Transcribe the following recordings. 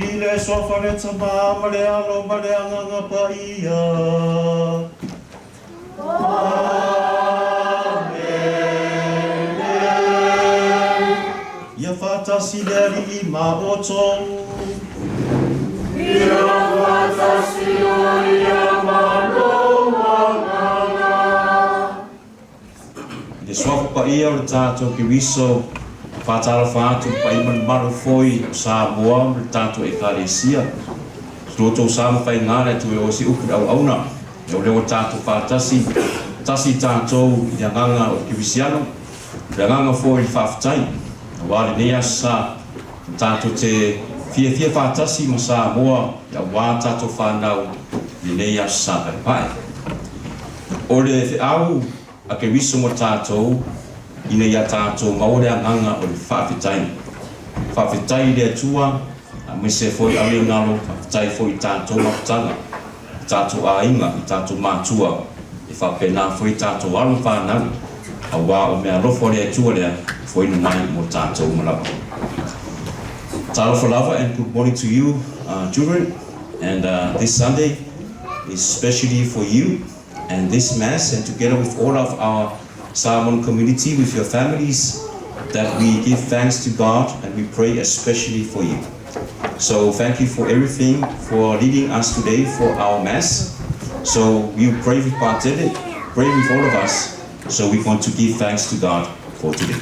I le Suafa o le Tama ma le Alo ma le Agaga Paia. Ia faatasi le Alii ma outou. Ia faatasi ia ma lou agaga. I le Suafa Paia o le tatou Keriso, e faatalofa atu i le paia ma le mamalu foi o Samoa ma le tatou Ekalesia. I lo outou sa ma faiga le Atua e oo ai se upu i le auauna. E o lea ua tatou faatasi, tasi tatou i le agaga o le Kerisiano, o le agaga foi i le faafetai, aua lenei aso sa tatou te fiafia faatasi ma Samoa aua tatou fanau i lenei aso sa paepae. O le feau a Keriso mo tatou, ina ia tatou maua le agaga o le faafetai. Faafetai i le Atua, aemaise foi ave galo, faafetai foi i tatou mafutaga, i tatou aiga, i tatou matua, e faapena foi tatou alo ma fanau, aua o meaalofa o le Atua lea e foaina mai mo tatou uma lava. Talofa lava and good morning to you, children. And this Sunday is especially for you and this Mass, and together with all of our Samoan community, with your families, that we give thanks to God and we pray especially for you. So thank you for everything, for leading us today for our Mass. So you pray with Patele, pray with all of us. So we want to give thanks to God for today.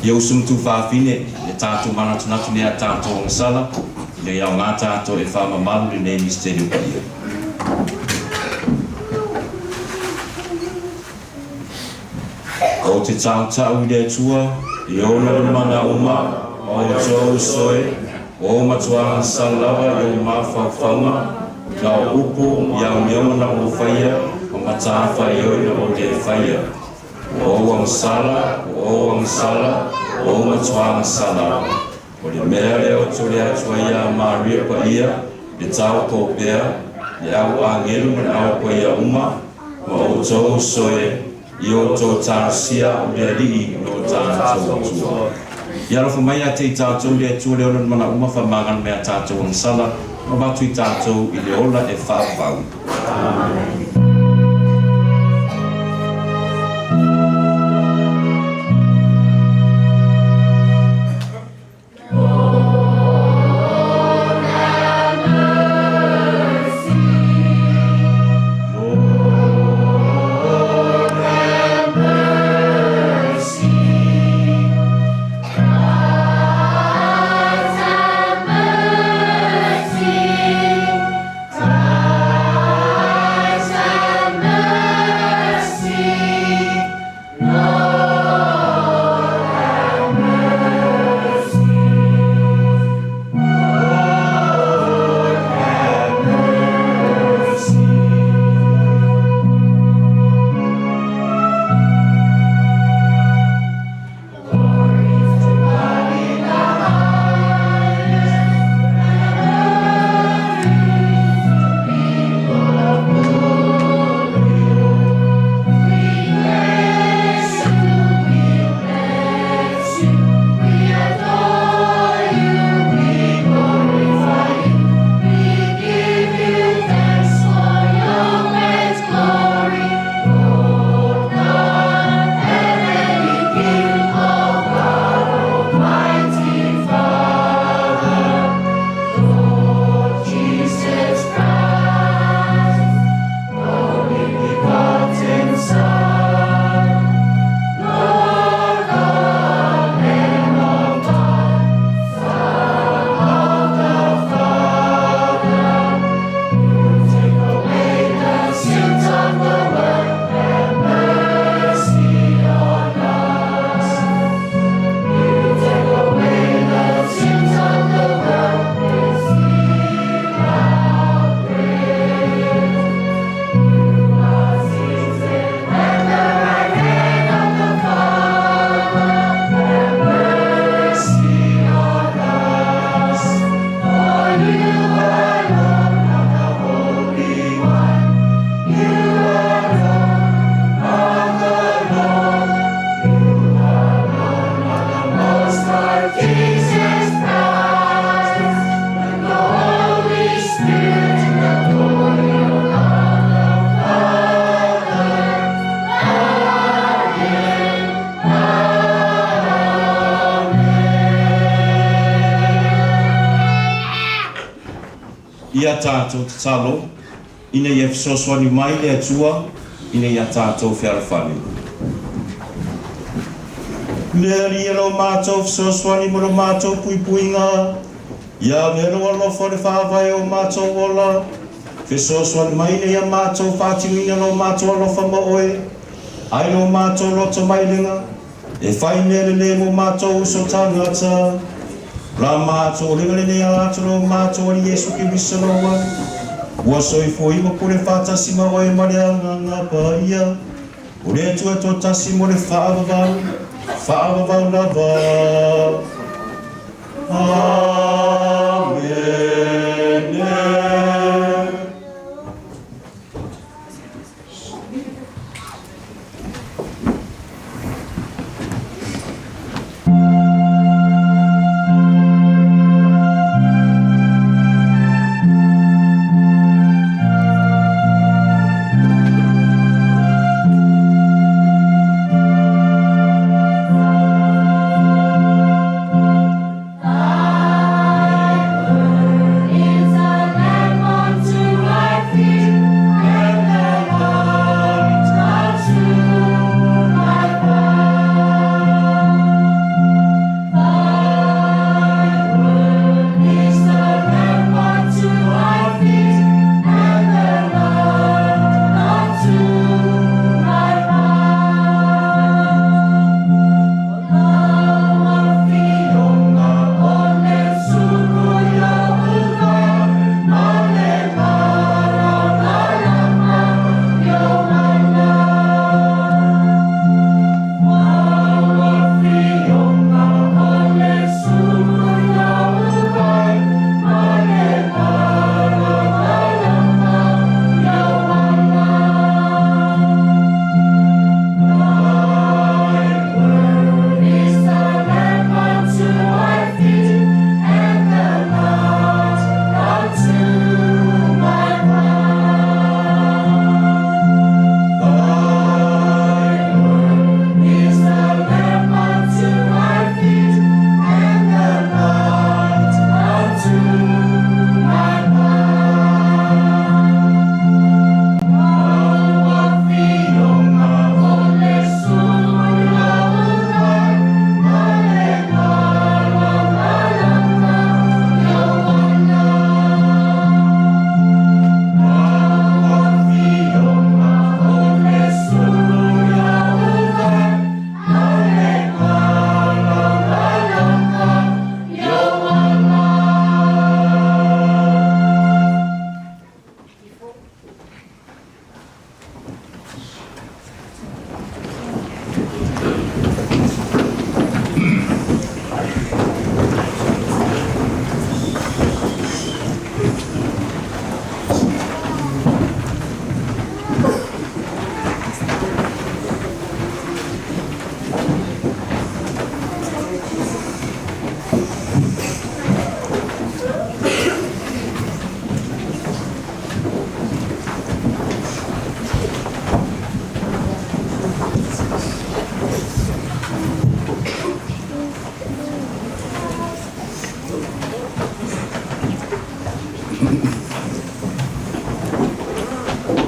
Ia uso ma tuafafine, le tatou manatunatu nei a tatou agasala, ina ia aoga tatou e faamamalu lenei misitelio paia. Ou te tautau i le Atua, e ona le mana uma, ma outou uso e, o ou matua agasala lava i ou mafaufauga, i au upu, i amioga na ou faia, ma matafaioi na ou le faia. Ua ou agasala, ua ou agasala, ua ou matua agasala. O le mea lea ou te tuli atu ai iā Maria Paia, le taoto pea, le au agelu ma le au paia uma, ma outou uso e, i outou talosia o le Alii lo tatou Atua. Ia alofa mai ia te i tatou le Atua le ola le mana uma faamagalo mai a tatou agasala ma avatu i tatou i le ola e faavavau. Amene. Ia tatou tatalo ina ia fesoasoani mai le Atua ina ia tatou fealofani. Le Alii e lo matou fesoasoani ma lo matou puipuiga, ia avea lou alofa o le faavae o matou ola, fesoasoani mai ina ia matou faatinoina lo matou alofa ma oe, ai lo matou loto mailega, E fai mea lelei mo matou uso tagata. La matou olega lenei ala atu lo matou Alii Iesu Keriso lou Ana, ua soifua ma pule faatasi ma oe ma le Agaga Paia, o le Atua toatasi mo le faavavau, faavavau lava. Amene.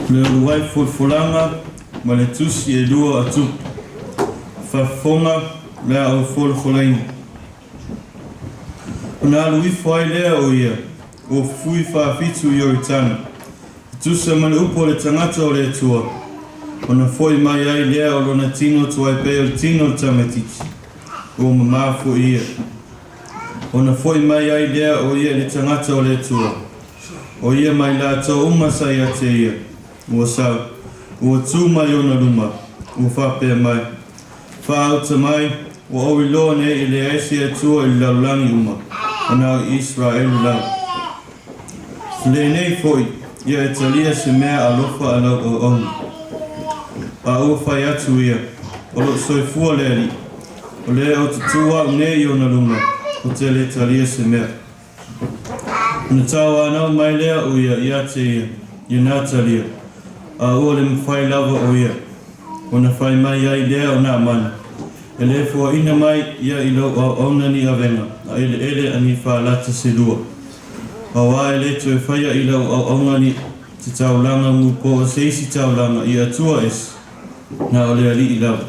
Le uluai folafolaga ma le Tusi e lua a Tupu. Faafofoga le a ou folafolaina. Ona alu ifo ai lea o ia, ua fufui faafitu i Ioritana, e tusa ma le upu a le tagata o le Atua, ona foi mai ai lea o lona tino tuai pei o le tino o le tamaitiiti, ua mamā foi ia. Ona foi mai ai lea o ia i le tagata o le Atua, o ia ma i latou uma sa ia te ia, ua sau, ua tū mai ona luma, ua faapea mai, Faauta mai, ua ou iloa nei e leai se Atua i le lalolagi uma, ua na o Iseraelu lava. Lenei foi, ia e talia se mea alofa a lau auauna. A ua fai atu ia, O lou soifua le Alii, o lea ou te tū au nei i ona luma, ou te le talia se mea. Ona tauanau mai lea o ia ia te ia, ia Natalia, a ua le mafai lava o ia, ona fai mai ai lea o Naamana, E le foaina mai ia i lou auauna ni avega a eleele a ni falata se lua. Auā e le toe faia i lau auauna ni te taulaga mu po o se isi taulaga i Atua ese, na o le Alii lava.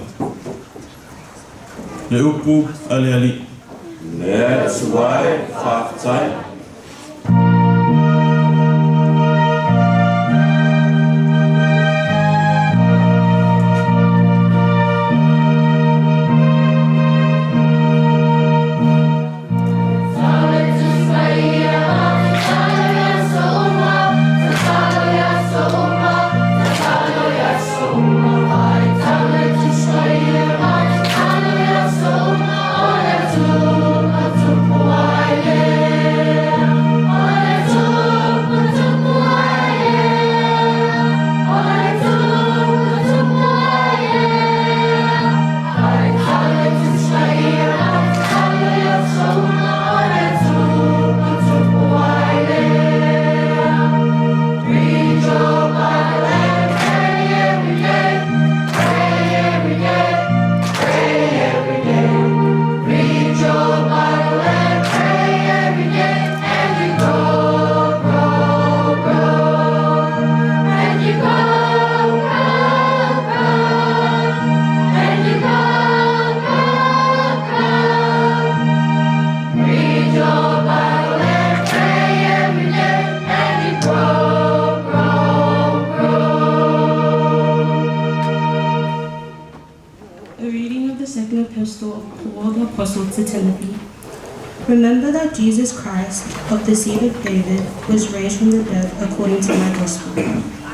Le upu a le Alii. Le Atua e, faafetai. A reading of the second epistle of Paul the Apostle to Timothy. Remember that Jesus Christ, of the seed of David, was raised from the dead according to my gospel,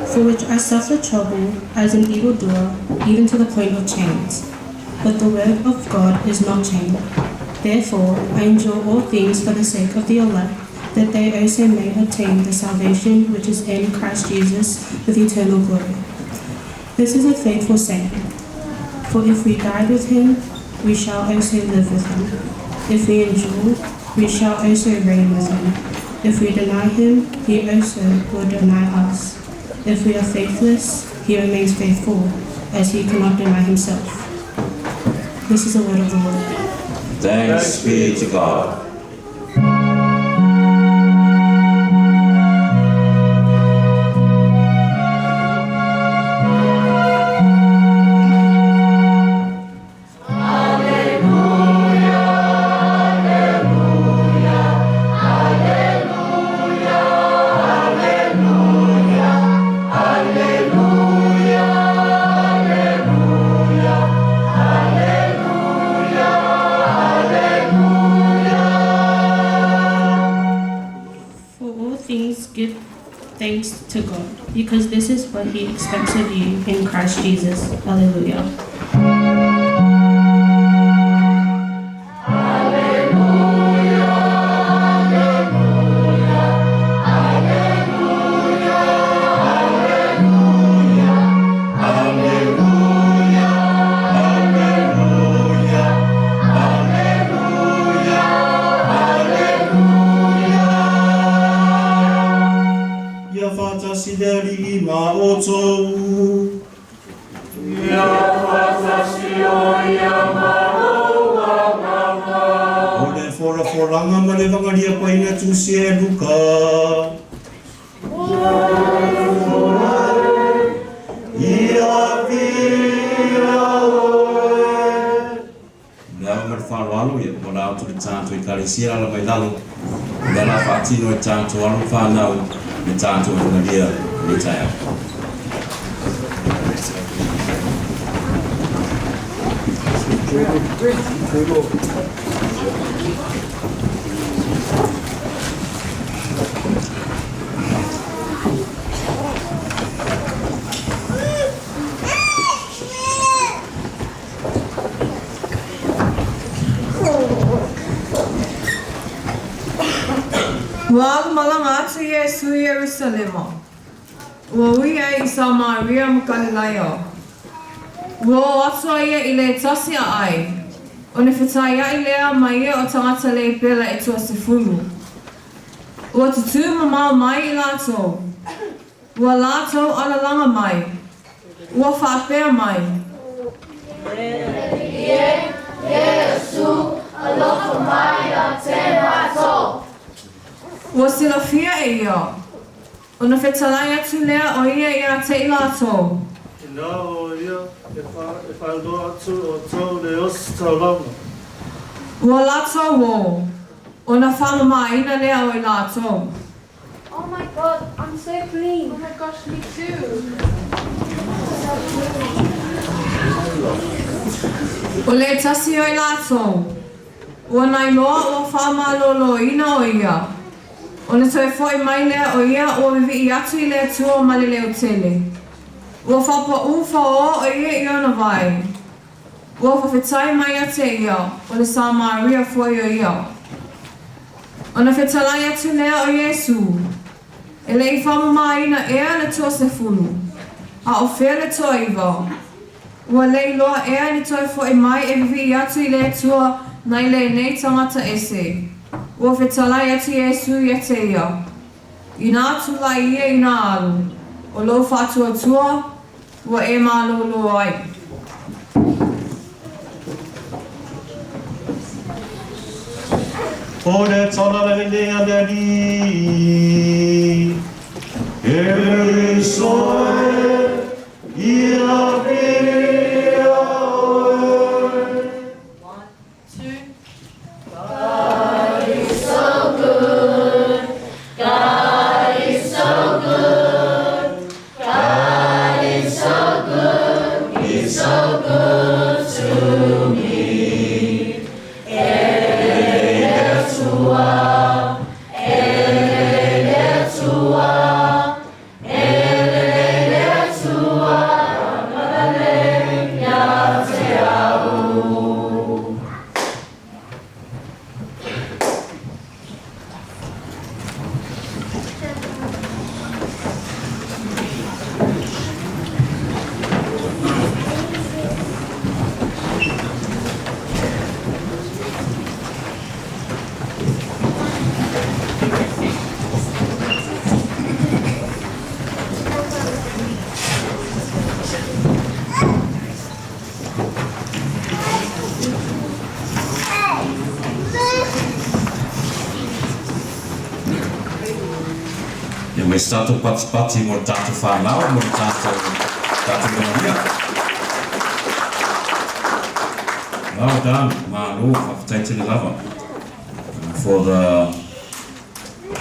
for which I suffered trouble as an evildoer, even to the point of chains. But the word of God is not chained. Therefore, I endure all things for the sake of the elect, that they also may obtain the salvation which is in Christ Jesus with eternal glory. This is a faithful saying. For if we died with him, we shall also live with him. If we endure, we shall also reign with him. If we deny him, he also will deny us. If we are faithless, he remains faithful, as he cannot deny himself. This is the word of the Lord. Thanks be to God. For all things give thanks to God, because this is what he expects of you in Christ Jesus. Alleluia. Ia faatasi le Alii ma outou. Ia faatasi o ia ma lou agaga. O le Folafolaga ma le Evagalia Paia tusia e Luka. Ia viia oe. Le ava ma le faaaloalo, ia ua la atu le tatou Ekalesia i lala mai lalo, o lea o le a faatino e tatou alo ma fanau le tatou Evagalia i lenei taeao. Ua alu malaga atu Iesū i Ierusalema, ua ui ai i Samaria ma Galilaia. Ua o atu a ia i le tasi a ai, ona fetaiaʻi lea ma ia o tagata leipela e tuasefulu. Ua tutū mamao mai i latou, ua latou alalaga mai, ua faapea mai. Le Alii e, Iesu, alofa mai ia te matou. Ua silafia e ia, ona fetalai atu lea o ia ia te i latou. Inā o ia e faailoa atu i outou le ositaulaga. Ua latou o, ona faamamaina lea o i latou. Oh my God, I'm so clean. Oh my gosh, me too. O le tasi o i latou, ua nailoa ua faamaloloina o ia, ona toe fo'i mai lea o ia ua vivii atu i le Atua ma le leo tele. Ua faapaū faoao o ia i ona vae. Ua faafetai mai ia te ia, o le Samaria foi o ia. Ona fetalai atu lea o Iesū, E le i faamamaina ea le toasefulu, a o fea le toaiva? Ua le iloa ea ni toe fo'i mai e vivii atu i le Atua nai lenei tagata ese. Ua fetalai atu Iesū ia te ia, Inā tulai ia i nā alu, o lou faatuatua, ua e malōlō ai. O le tala lelei a le Alii. Keriso e, ia viia oe. One, two. God is so good. God is so good. God is so good. He's so good to me. E le Atua, e le Atua, e le Atua, agalelei ia te au. Ia mai se tatou patipati mo le tatou fanau mo le tatou tatou manuia. Well done, malo, faafetai tele lava for the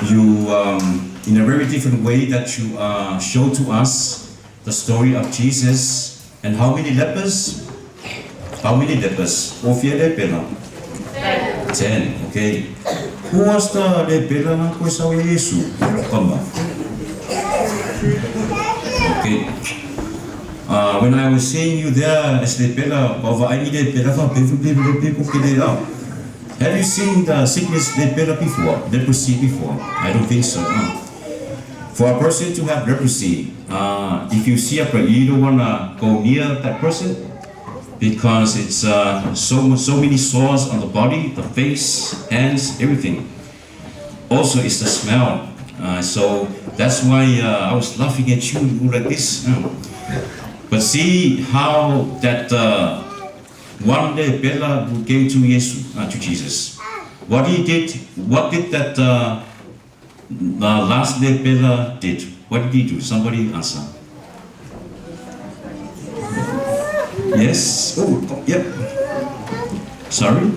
you um, in a very different way that you uh, show to us the story of Jesus and how many lepers? How many lepers? O fia lepela? 10. Okay. Who was the lepela na koe sa Yesu? Kama. Okay. When I was seeing you there as lepela, lepela fa pefu pefu pefu kele Have you seen the sickness lepela before? Leprosy before? I don't think so. No. For a person to have leprosy, if you see a person, you don't want to go near that person because it's so so many sores on the body, the face, hands, everything. Also, it's the smell. So that's why I was laughing at you, you like this. But see how that one day Bella who came to Jesus, to Jesus. What he did, what did that the last day Bella did? What did he do? Somebody answer. Yes. Oh, yep. Sorry?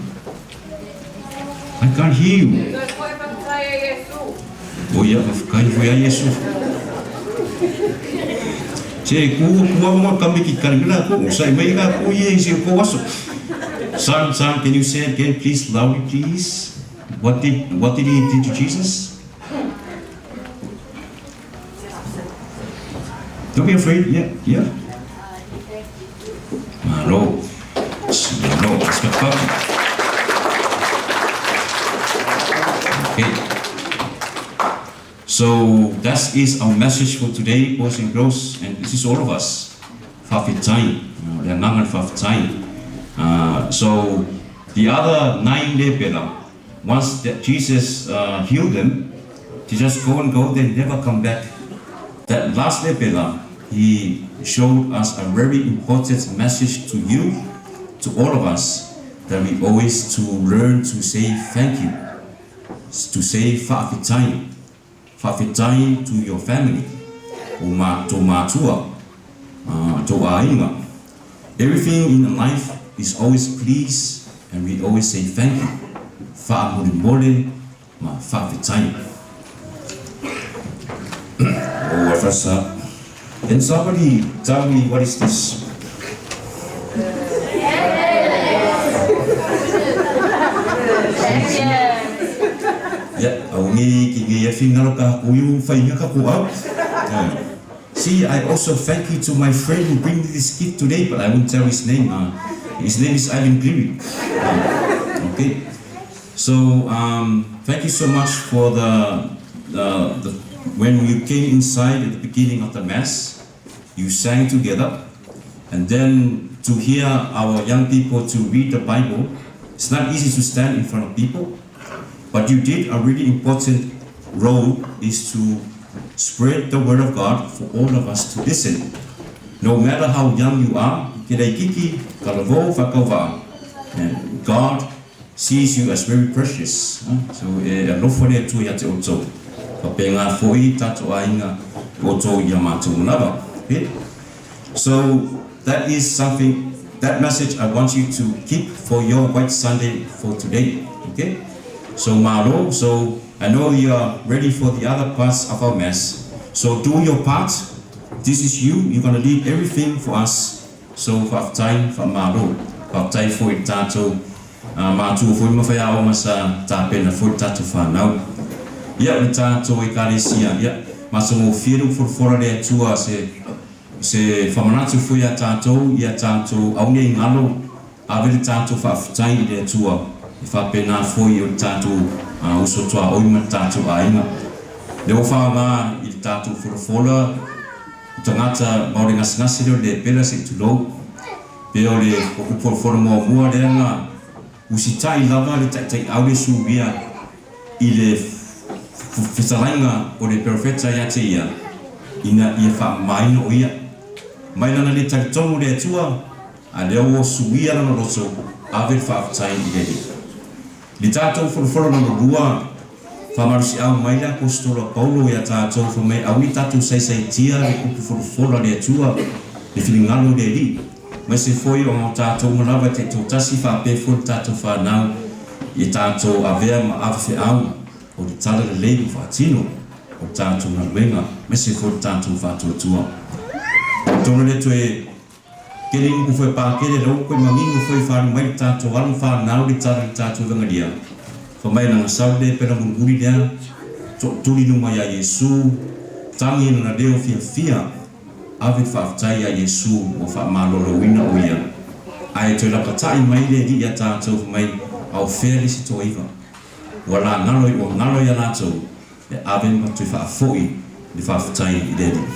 I can't hear you. Toe fo'i faafetai e Iesū. O ia, faafetai foi ia Iesu. Se ku ku mo kami ki karimila ko sai mai ga ko ye se ko waso. Son, son, can you say it again, please, loudly, please? What did he do to Jesus? Don't be afraid. Yeah. Malo. Malo. Okay. So that is our message for today, boys and girls, and this is all of us. Faafetai, le agaga faafetai. So the other nine lepela, once that Jesus healed them, they just go and go, they never come back. That last lepela, he showed us a very important message to you, to all of us, that we always to learn to say thank you. to say faafetai, faafetai to your family, o ma tou matua, tou aiga. Everything in life is always please and we always say thank you, faamolemole ma faafetai. Oh, first up. Can somebody tell me what is this? Yeah, au ngi ki ngi e ka kuyu whainga ka ku au. See, I also thank you to my friend who bring me this gift today, but I won't tell his name. His name is Ivan Cleary. Okay. So, thank you so much for the when you came inside at the beginning of the Mass, you sang together, and then to hear our young people to read the Bible, it's not easy to stand in front of people, but you did a really important role, is to spread the word of God for all of us to listen. No matter how young you are, kiki, kalavo, fakova, and God sees you as very precious. So, alofa le Atua ia te outou. Faapena foi tatou aiga outou ia matou lava. Okay? So, that is something, that message I want you to keep for your White Sunday for today. Okay? So, malo, so I know you are ready for the other parts of our Mass. So, do your part. This is you. You're going to lead everything for us. So, faafetai, faamalo. Faafetai foi tatou matua foi ma faiaoga sa tapena foi le tatou fanau. Ia, o le tatou Ekalesia, ia, matagofie le folafola le Atua se faamanatu foi iā tatou, ia tatou aua nei galo ave le tatou faafetai i le Atua e faapena foi o le tatou uso tuaoi ma le tatou aiga. Le ua faaaoga i le tatou folafola tagata ma o le gasegase lea o le lepela seʻi tulou pe o le folafola muamua lea na usitai lava le taʻitaʻiau le suia i le fetalaiga o le perofeta ia te ia ina ia faamamaina o ia mai lana le talitonu le Atua a lea ua suia lana loto ave le faafetai i le Alii. Le tatou folafola lona lua, faamalosiau mai le Aposetolo a Paulo iā tatou fai mai aua ne i tatou saisaitia le upu folafola a le Atua le finagalo i le Alii, aemaise foi ona o tatou uma lava e taitoatasi faapea foi le tatou fanau i tatou avea ma ave feau o le tala lelei ma faatino o le tatou galuega aemaise foi le tatou faatuatua. Atonu e le toe Kele upu foi Pakele lou koe manino foi falu mai le tatou alo fanau le tala le tatou evangelia fa mai lana sau le pela mulimuli lea tootuli luma ia Iesu tagi lana leo fiafia ave le faafetai ia Iesu ua faamaloloina o ia ae toe lapatai mai le Alii ia tatou fa mai ao fea le isi toaiva ua la galo ua galo ia latou e ave ma toe faafoi le faafetai i le Alii.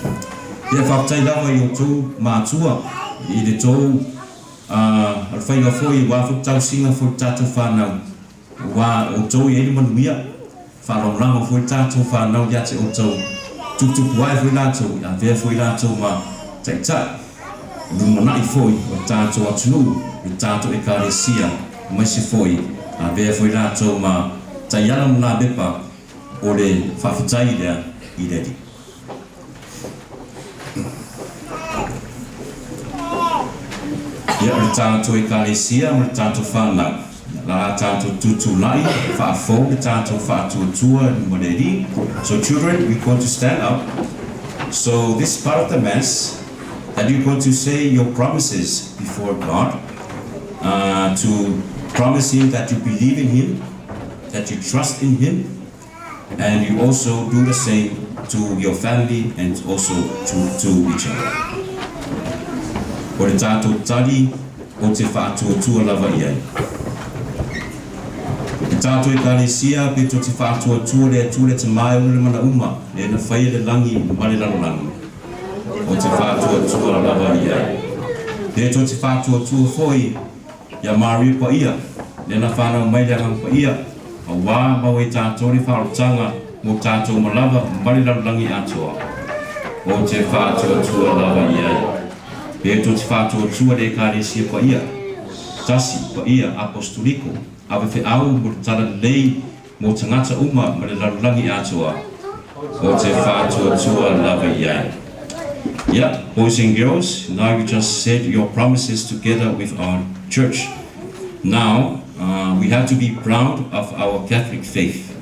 Ia, faafetai lava i outou matua i le tou alofaiga foi aua foi le tausiga foi le tatou fanau, aua outou e i ai le manuia, faalagolago foi le tatou fanau ia te outou, tuputupu ae foi latou, ia avea foi latou ma taitai, lumanai foi o le tatou atunuu, le tatou Ekalesia, aemaise foi avea foi latou ma taiala ma lavepa o le faafetai lea i le Alii. Ia, o le tatou Ekalesia ma le tatou fanau, la la tatou tutulai, faafou le tatou faatuatua i luma le Alii. So children, we're going to stand up. So this part of the Mass, that you're going to say your promises before God, to promise Him that you believe in Him, that you trust in Him, and you also do the same to your family and also to each other. O le tatou tali o te faatuatua lava i ai. Le tatou Ekalesia pe to te faatuatua le Atua le Tama e ona le mana uma, le na faia le lagi ma le lalolagi. O te faatuatua lava i ai. Le to te faatuatua foi Ia Maria Paia, lea na fanau mai le Agaga Paia, auā maua i tātou le faaolotaga mo tātou uma lava ma le lalolagi atoa. O te faatuatua lava i ai. Pe tou te faatuatua le Ekalesia Paia, tasi, Paia, Apostoliko, ave feau mo le Talalelei. mo tagata uma ma le lalolagi atoa, o te faatuatua lava i ai. Yeah, boys and girls, now you just said your promises together with our church. Now, we have to be proud of our Catholic faith.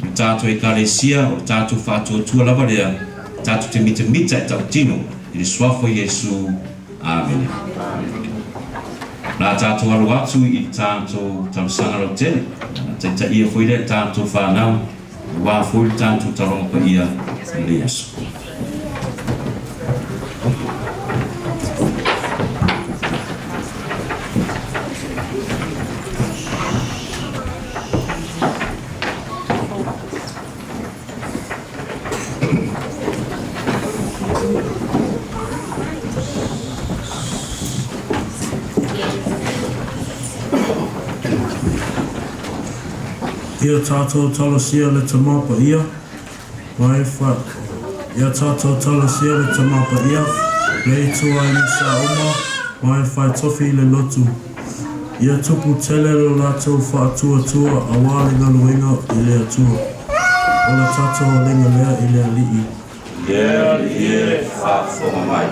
O le tatou Ekalesia, o le tatou faatuatua lava lea, tatou te mitamita e tautino i le Suafa o Iesu. Amene. O le a tatou alo atu i le tatou talosaga lautele, taitaia foi lea i tatou fanau, aua foi le tatou taloga paia i lenei aso. Ia tātou talosia le Tama Paia, ma e wha, Ia tātou talosia le Tama Paia, le Atua i misa uma, ma e whai tofi i le lotu. Ia tupu tele lo latou faatuatua aua le galuega i le Atua. O la tatou alega lea i le Alii. Le Alii e faafofoga mai.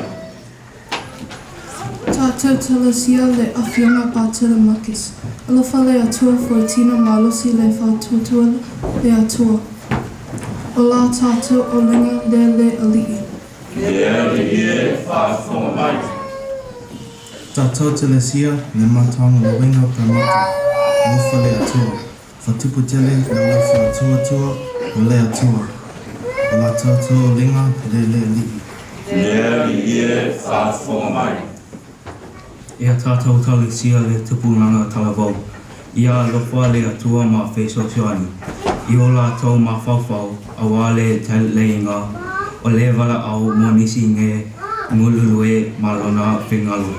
Tatou talosia le Afioga Patele Makis. Alofa le Atua foitina malosi le faatuatua le Atua. O la tatou olega lea le Alii. Le Alii e faafofoga mai. Tatou Telesia le Matagaluega Perimata, Alofa le Atua, Fatupu tele le lau faatuatua o le Atua, O la tatou olega le le Alii. Le Alii e faafofoga mai. Ia tatou talosia le tupulaga talavou, ia alofa le Atua ma fesoasoani i o latou mafaufau aua le taleiga o le valaau mo nisi ge galulue ma lona finagalo.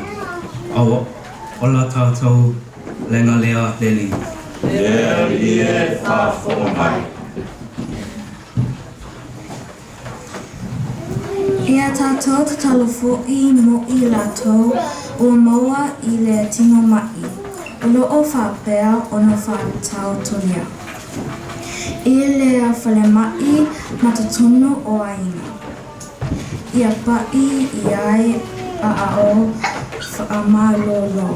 O la tatou lega lea le Alii. Le Alii e faafofoga mai. Ia tatou tatalo foʻi mo i latou ua maua i le tino maʻi, o loo faapea ona faataotolia i le falemaʻi ma totonu o aiga. Ia paʻi i ai aao faamalolo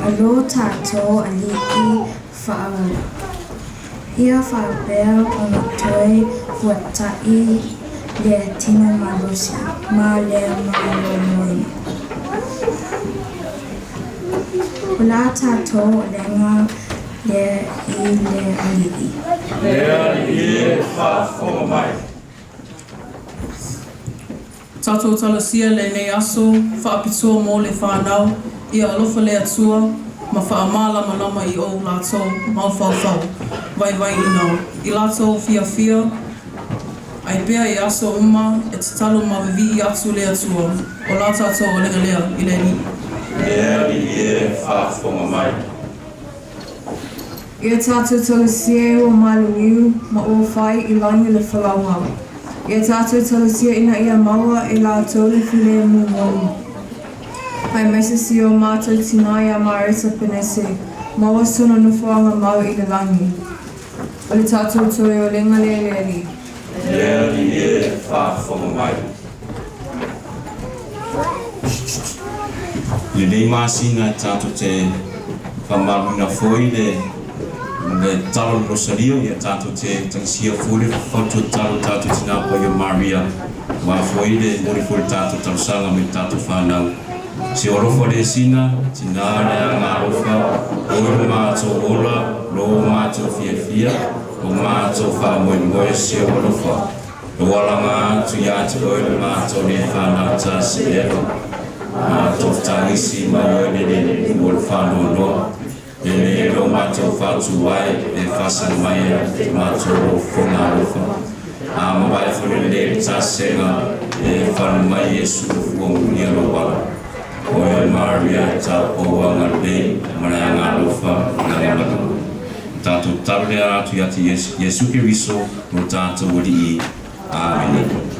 a lo tatou Alii faaola. Ia faapea ona toe fuataʻi le tino malosi ma le maloloina. O la tatou alega lea i le Alii. Le Alii e faafofoga mai. Tatou talosia lenei aso faapitoa mo le fanau, ia alofa le Atua ma faamalamalama i o latou mafaufau vaivaiina i latou fiafia ai pea i aso uma e tatalo ma vivii atu le Atua. O la tatou alega lea i le Alii. Le Alii e faafofoga mai. Ia tatou talosia e ua maliliu ma ua fai i lagi le folauga. Ia tatou talosia ina ia maua e latou le filemu moni. Aemaise si o matou tinā iā Mareta Penese, maua sona nofoaga mau i le lagi. O le tatou toe olega lea i le Alii. Le Alii e faafofoga mai. I lenei masina tatou te faamamaluina foi le le talo o le Rosario, ia tatou te tagisia foi le fautua tatalo o tatou Tina Paia Maria, aua foi le momoli foi o le tatou talosaga mai le tatou fanau. Se o alofa le sina, tina le aga alofa, oi lo matou ola, lo matou fiafia, lo matou faamoemoe se o alofa. Lo alaga atu ia te oe le matou nei fanau tasi eva, matou tagisi mai oe le le nuu o le faanoanoa, e le lo matou faatu ai e faasagi mai ai te matou fofoga alofa. A mavae foi le le tasega e falu mai Iesu ua mulia lou ala. Oe Maria taupou agalelei ma le aga alofa ma le malu. Tatou tatalo lea atu ia te Iesu Keriso lo tatou Alii. Amene.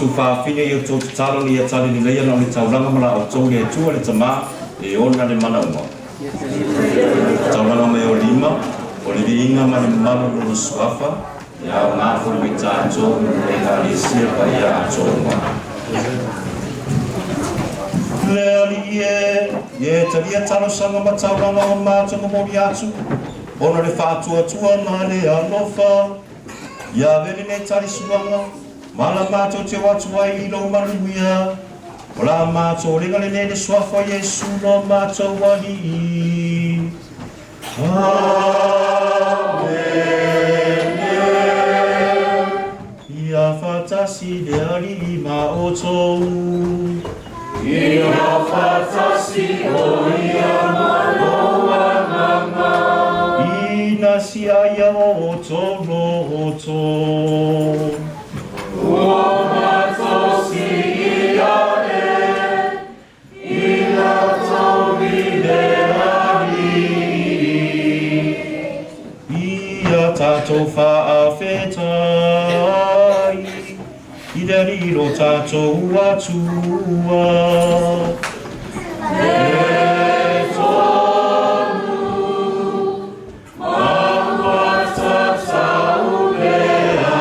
matou fafine i outou tatalo ina ia tali lelei ana o le taulaga ma la outou le Atua le Tama e ona le manaoga. Taulaga mai o lima, o le viiga ma le mamalu o Lona Suafa, e aoga foi mo i tatou le Ekalesia paia atoa uma. Le Alii e, ia e talia talosaga ma taulaga o matou momoli atu, ona o le faatuatua ma le alofa. Ia ave lenei talisuaga, ma la matou te o atu ai i lou manuia. O la matou olega lenei i le Suafa o Iesu lo matou Alii. Amene. Ia faatasi le Alii ma outou. Ia faatasi o ia ma lou agaga. Ina siaia o outou loto. Ua matou sii aʻe i latou i le Alii. Ia tatou faafetai i le Alii lo tatou Atua. E tonu ma ua tatau lea.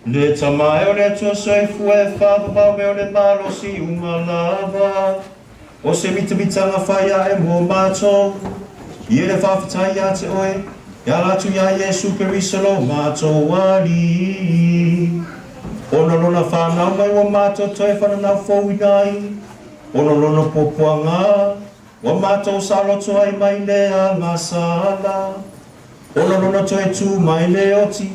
Le Tama e o le Atua Soifua e faavavau e o le malosi uma lava, o se mitamitaga fai aʻe mo matou, ia le faafetai iā te Oe, e ala atu iā Iesu Keriso lo matou Alii. Ona Lona fanau mai ua matou toe fananau fouina ai, ona Lona puapuaga ua matou saoloto ai mai le agasala. Ona lona toe tū mai le oti,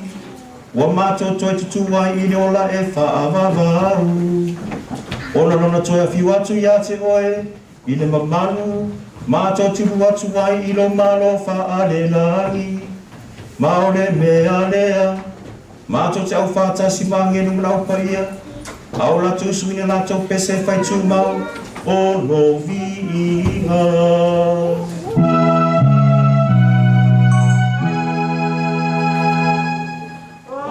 ua matou toe tutū ai i le ola e faavavau. Ona lona toe afio atu iā te Oe i le mamalu, matou tilu atu ai i lou Malo faalelagi. Ma o le mea lea, matou te aufaatasi ma agelu ma le Au Paia, a o latou usuina latou pese e fai tumau o lou viiga.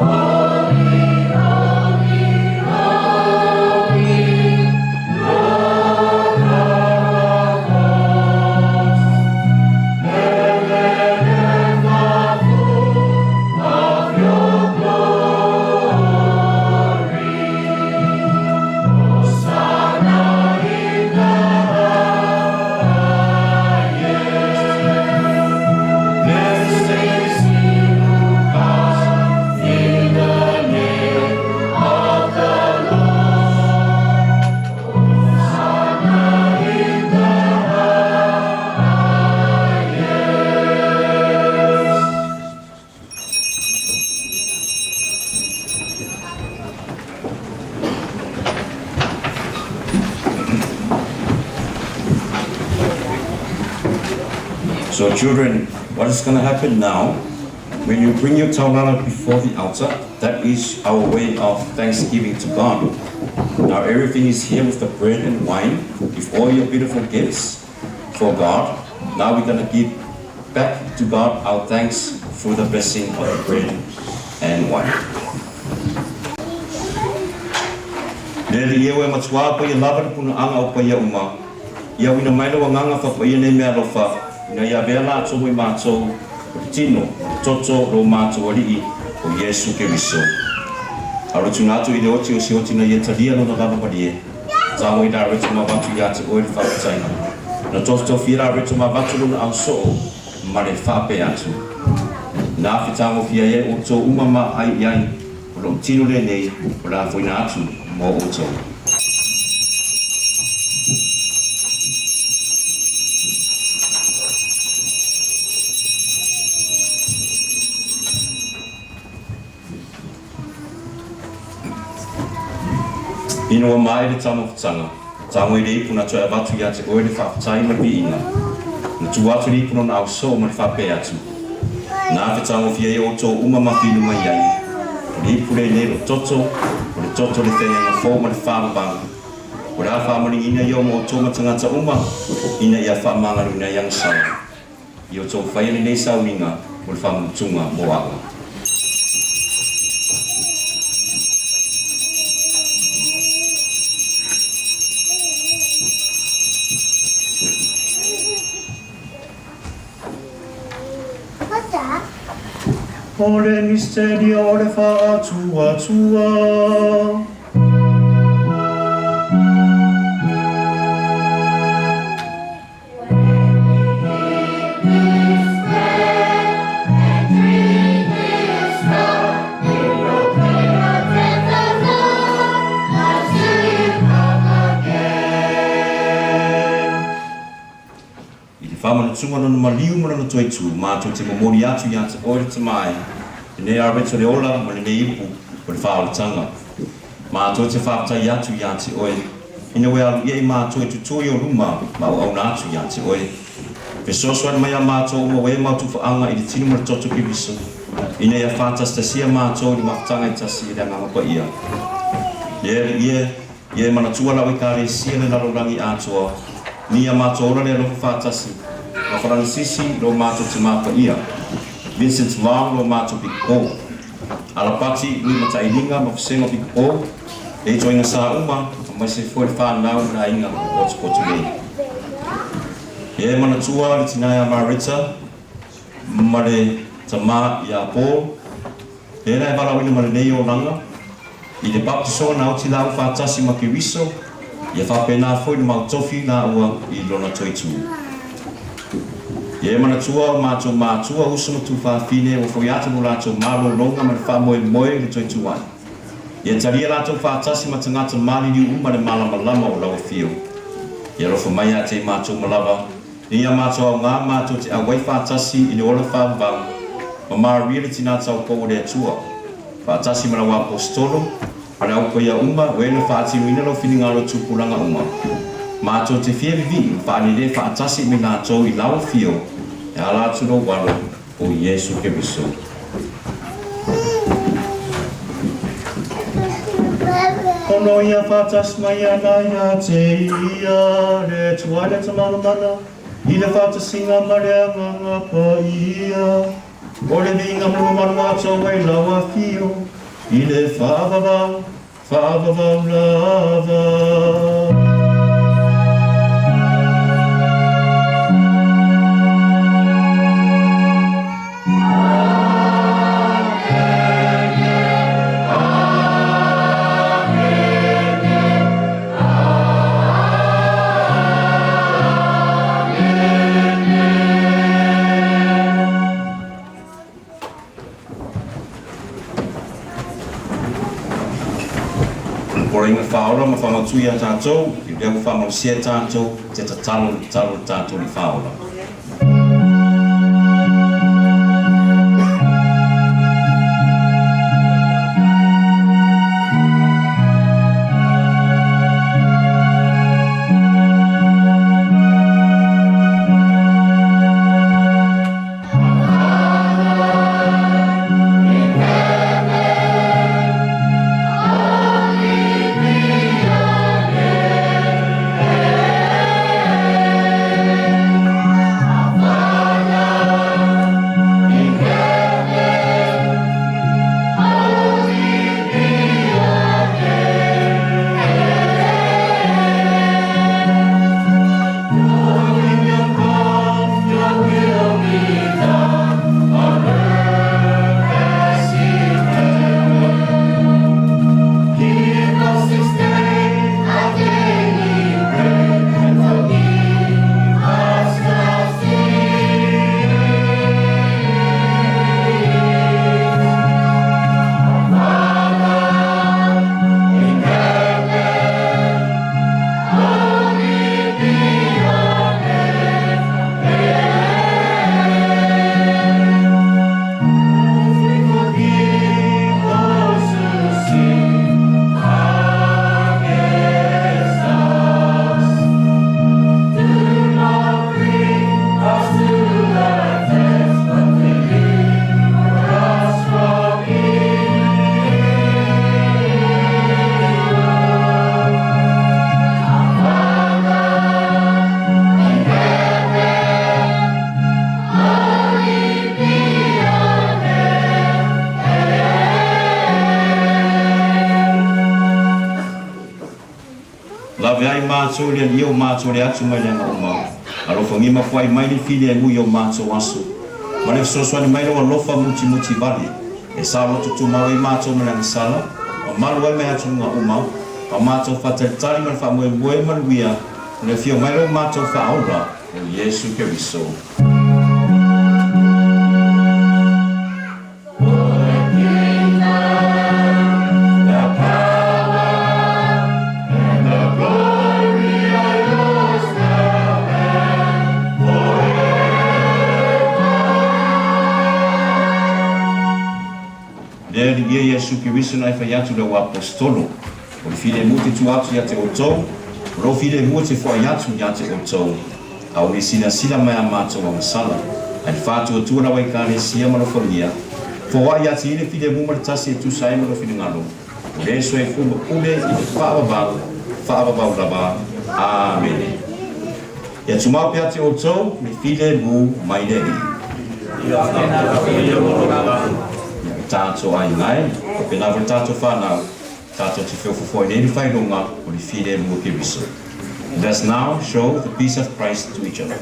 Holy, holy, holy, Lord God of hosts, heaven and earth are full of your glory. Hosanna in the highest. Blessed is he who comes in the name of the Lord. Hosanna in the highest. So children, what is going to happen now, when you bring your taulana before the altar, that is our way of thanksgiving to God. Now everything is here with the bread and wine, with all your beautiful gifts for God. Now we're going to give back to God our thanks for the blessing of the bread and wine. Le Alii e, ua e matuā paia lava le punaaga o paia uma, ia auina mai lou Agaga faapaia nei meaalofa, ina ia avea latou mo i matou, o le tino ma le toto o lo matou Alii, o Iesu Keriso. A o le tuuina atu i le oti o se oti ina ia talia lona lava malie, tago i Lareto ma avatu iā te oe le faafetaiga. Na tofitofia Lareto ma avatu lona ausoo ma le faapea atu, Na fetagofia ai outou uma ma ai i ai, o lou tino lenei o le a foina atu mo outou. Ina ua maea le taumafataga, tago i le ipu na toe avatu ia te oe le faafetai ma le viiga. Na tuu atu le ipu lona ausoo ma le faapea atu, Na fetagofia ai outou uma ma fili mai ai, o le ipu lenei lou toto, o le toto o le feagaiga fou ma le faavavau, o le a faamaligiina ia o ma outou ma tagata uma, ina ia faamagaloina ai agasala. I outou faia lenei sauniga mo le faamutuga mo a'u. O le misiteria o le faatuatua. I te whamanatuga o lona maliu ma lona toetū, mātou te momoli atu ia te oe le Tamae, lenei arete o le ola ma lenei ipu o le whaolatanga. Mātou te whafetai atu ia te oe, ina ua e alu ia i mātou e tutū i o luma ma auauna atu ia te oe. Fesoasoani mai a mātou uma ua e mau tuwhaanga i le tino ma le toto Keriso, ina ia whātasitasia mātou i le mafutaga e tasi e le Agaga Paia. Le Alii e, Ia e manatua lau Ekalesia le lalolagi atoa, ni ia matou ola le alofa faatasi, ma Faranisisi lo matou tima paia, Vincent Long lo matou pikopo, Alapati Lui Matailiga ma Vasega Pikopo, le itoaiga sa uma, aemaise foi le fanau ma le aiga o potopoto nei. Ia e manatua le tina ia Marita ma le tama ia Paul, Pēlā e valaauina ma lenei olaga, i le baptisoa na oti lāua faatasi ma Keriso, ia faapena foi na mautofi lāua i lona toetū. Ia e manatua o matou matua, uso ma tuafafine, ua foi atu lo latou malologa ma le faamoemoe i le toetū ai. Ia talia latou faatasi ma tagata maliliu uma le malamalama o lau afio. Ia alofa mai ia te i matou ma lava, Ia matou aoga matou te auai faatasi i le ola faavavau ma Maria le Tina Taupou o le Atua, faatasi ma lau Aposetolo ma le au paia uma o e na faatinoina lau finagalo tupulaga uma. Matou te fia vivii ma faalele faatasi ma i latou i lau afio e ala atu lou Alo o Iesu Keriso. Pono ia faatasi mai ana ia te ia le Atua le Tama Mamana i le faatasiga ma le Agaga Paia, o le viiga ma le mamalu atoa ai lau afio i le faavavau, faavavau lava. O le Poloaiga Faaola ma Faamatū iā tātou, i lea ua faamalosia e tātou te tatalo i le tatalo o le tātou Alii Faaola. Lave ai mātou i le Alii o mātou le atu mai le aga uma. Alofagia ma fuai mai le filemu i o mātou aso. Ma le fesoasoani mai lou alofa mutimuti vale, e saoloto tumau ai matou ma le agasala, ma malu ai mai atunuga uma, ma matou faatalitali ma le faamoemoe manuia o le afio mai lou matou Faaola, o Iesu Keriso. Lea alii e Iesu Keriso na e fai atu le au Aposetolo, O le filemu te tua atu ia te outou, o lou filemu e te foai atu ia te outou, a o le silasila mai a matou agasala, a le faatuatua lau Ekalesia ma alofagia, foai ia te ia le filemu ma le tasi e tusa ai ma lou finagalo, o le soifua ma pule i le faavavau, faavavau lava. Amene. Ia tumau pea te outou le filemu mai le Alii. Ia tatou aiga e, faapena foi le tatou fanau, tatou te feofofoai nei le faailoga o le filemu o Keriso. Let us now show the peace of Christ to each other.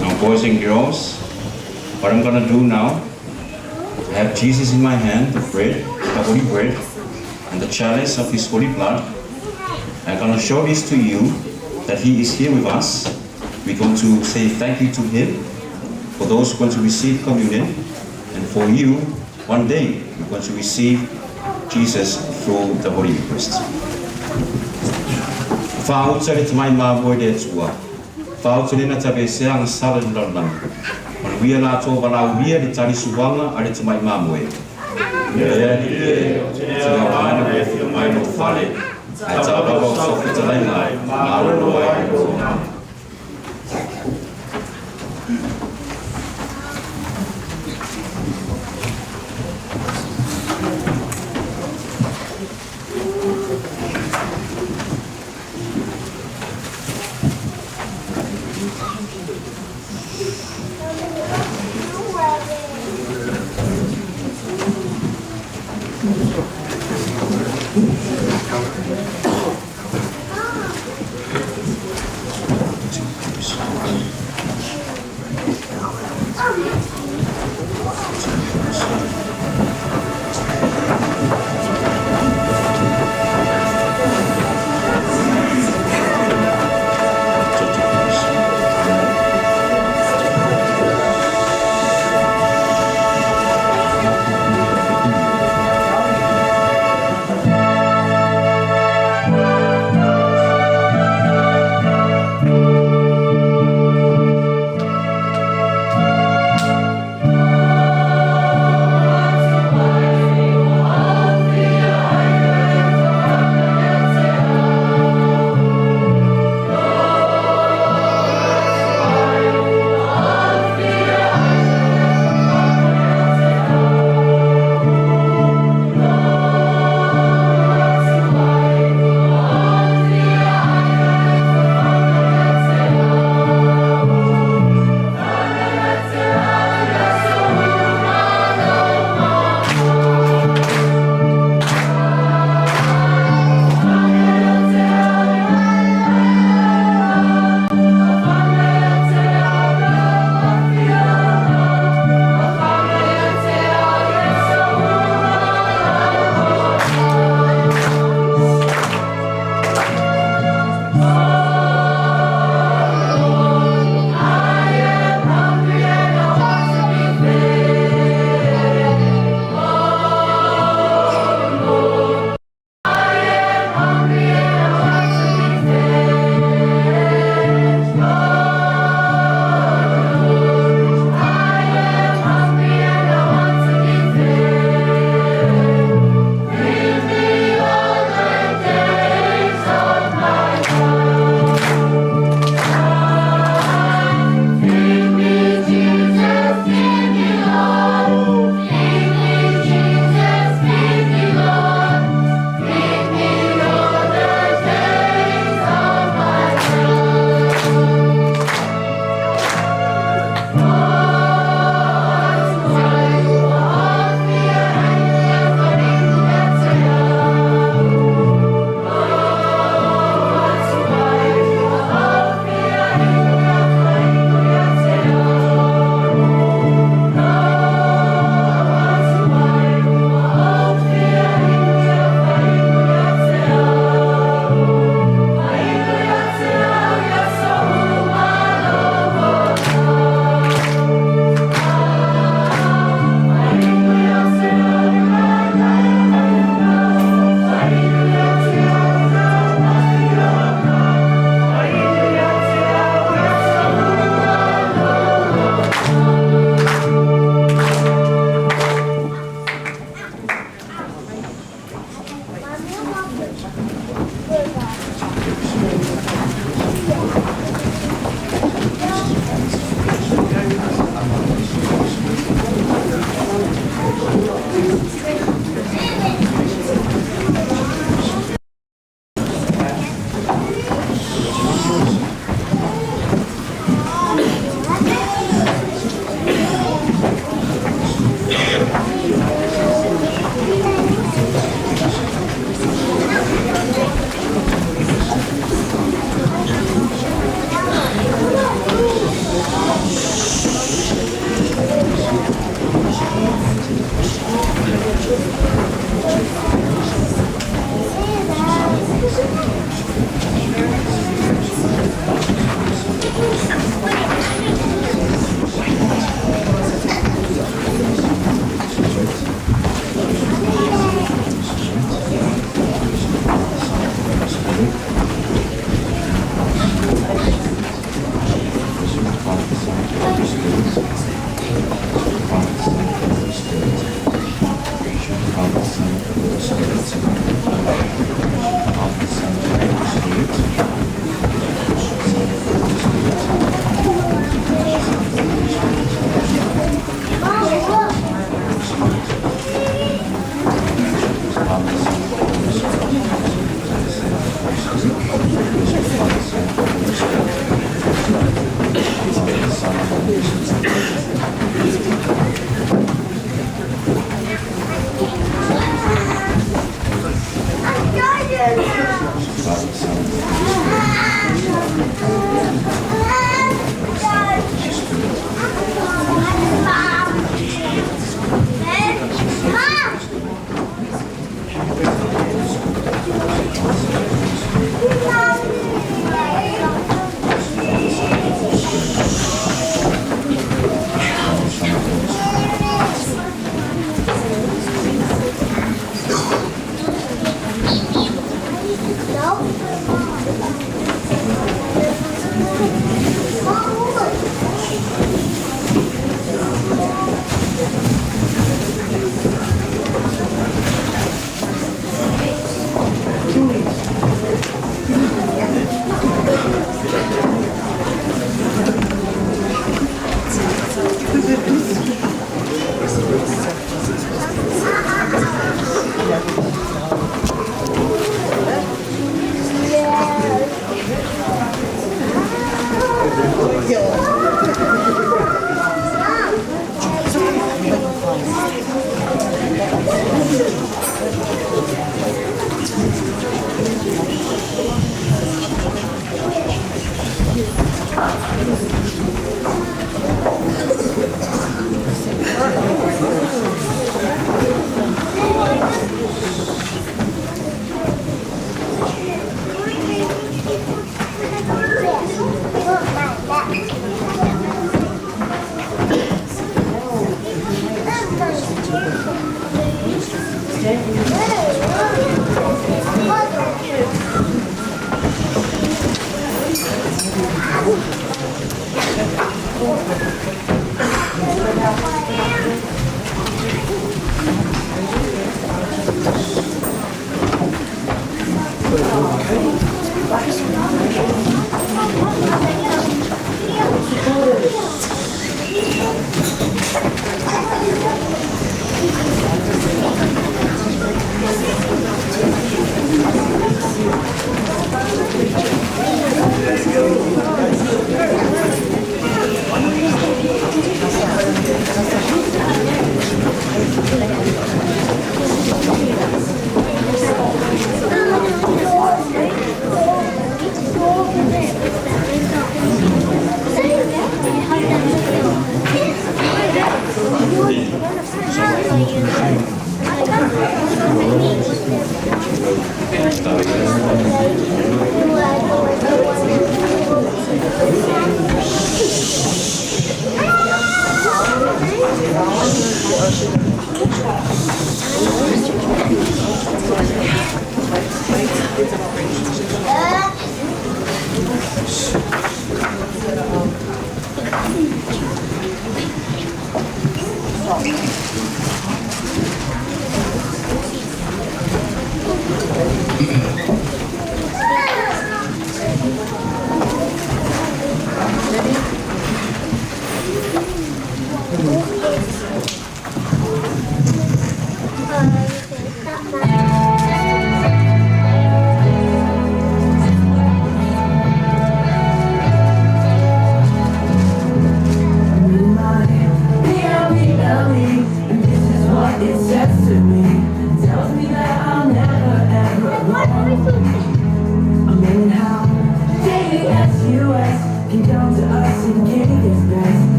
Now, boys and girls, what I'm gonna do now, I have Jesus in my hand, the bread, the holy bread, and the chalice of his holy blood. I'm gonna show this to you that he is here with us. We're going to say thank you to him for those who are going to receive communion, and for you, one day, you're going to receive Jesus through the Holy Eucharist. Faautaga le tamai mamoe le Atua. Faautaga le na taveesea agasala i le lalolagi. Manuia latou valaaulia le tali suaga a le tamai mamoe. Le Alii e, ou te gaoa ai le afio mai i lou fale, ae tau lava o sau fetalaiga malolo ai i lou agaga.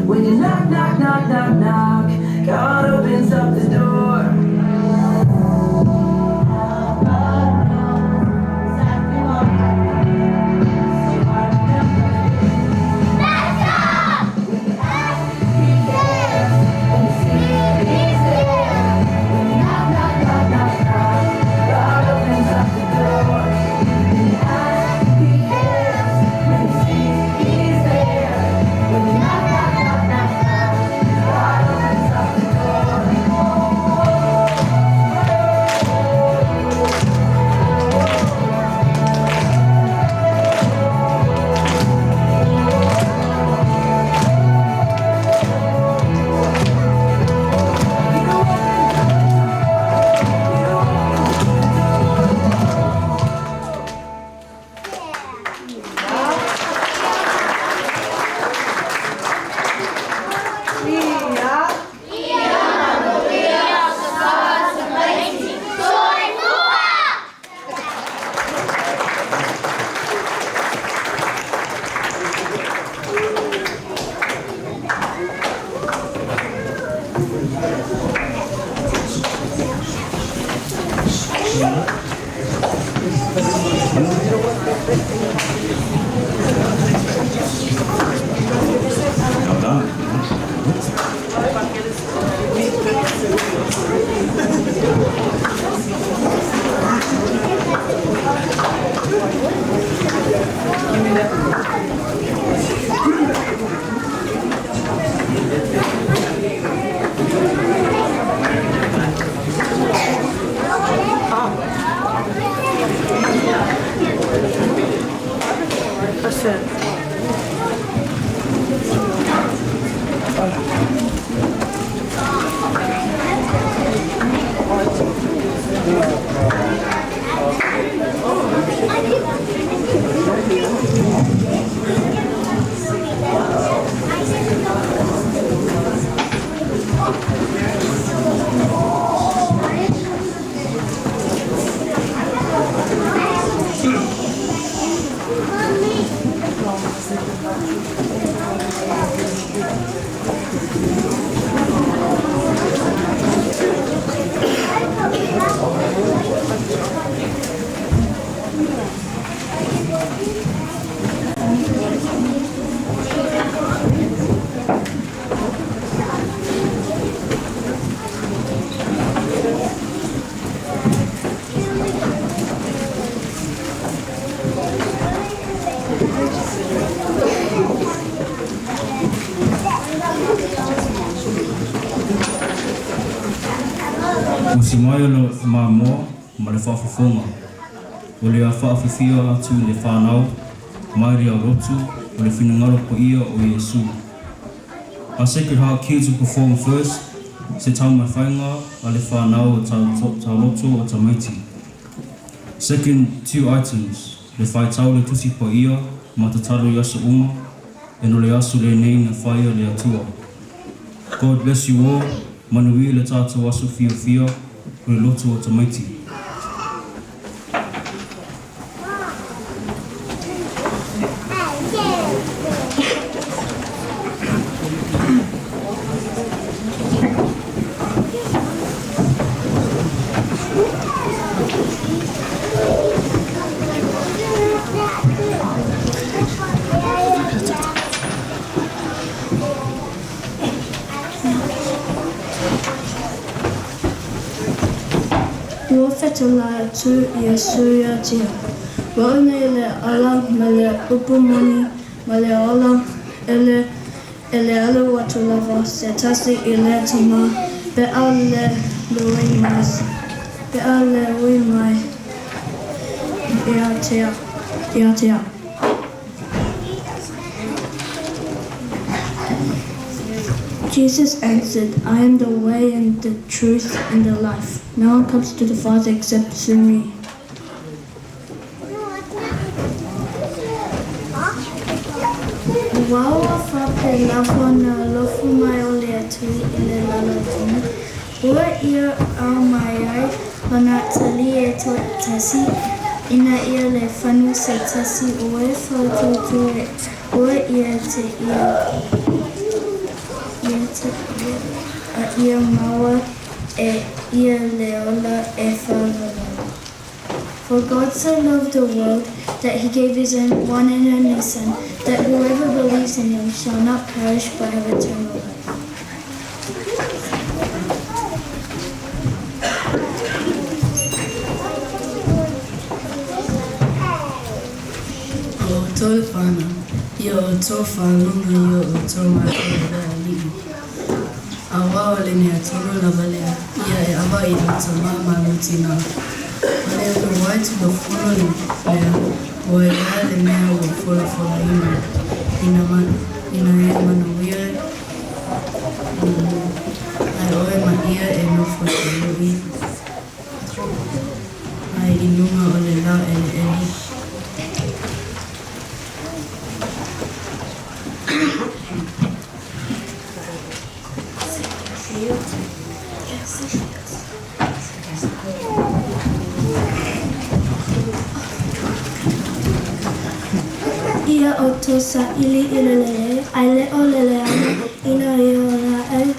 When you knock, knock, knock, knock, knock, God opens up the door. Well done. Ua si mai o le mamoa ma le faafofoga, o le a faafifia atu i le fanau mai le aulotu o le finagalo paia o Iesu. Our Sacred Heart Kids will perform first, se taumafaiga a le fanau o tauloto o tamaiti. Second two items, le faitau le Tusi Paia ma tatalo i aso uma, e no le aso lenei na faia e le Atua. God bless you all, manuia le tatou aso fiafia o le lotu o tamaiti. Ua fetalai atu Iesu ia te ia, Ua au nei le ala ma le upu moni ma le ola, e le e le alu atu lava se tasi i le Tama pe a le lui mai pe a le ui mai ia te ia te au. Jesus answered, I am the way and the truth and the life. No one comes to the Father except through me. Aua ua faapea lava ona alofa mai o le Atua i le lalolagi, ua ia aumai ai Lona Atalii e toatasi, ina ia le fanu se tasi o e fautuatua ua ia te ia ia te ia a ia maua e ia le ola e faalavava. For God so loved the world that he gave his own one and only Son, that whoever believes in him shall not perish but have eternal life. O outou le fanau, ia outou faalogo i o outou matua i le Alii, auā o le mea tonu lava lea ia e ava i lau tama ma lou tinā. O le uluai tulafono lea, ua ia le mea ua folafolaina, ina, ina ia manuia ai oe ma ia e nofo seluʻi ai i luga o le laueleele. Ia outou saʻili i le lelei, a e le o lele ana, ina ia ola ai.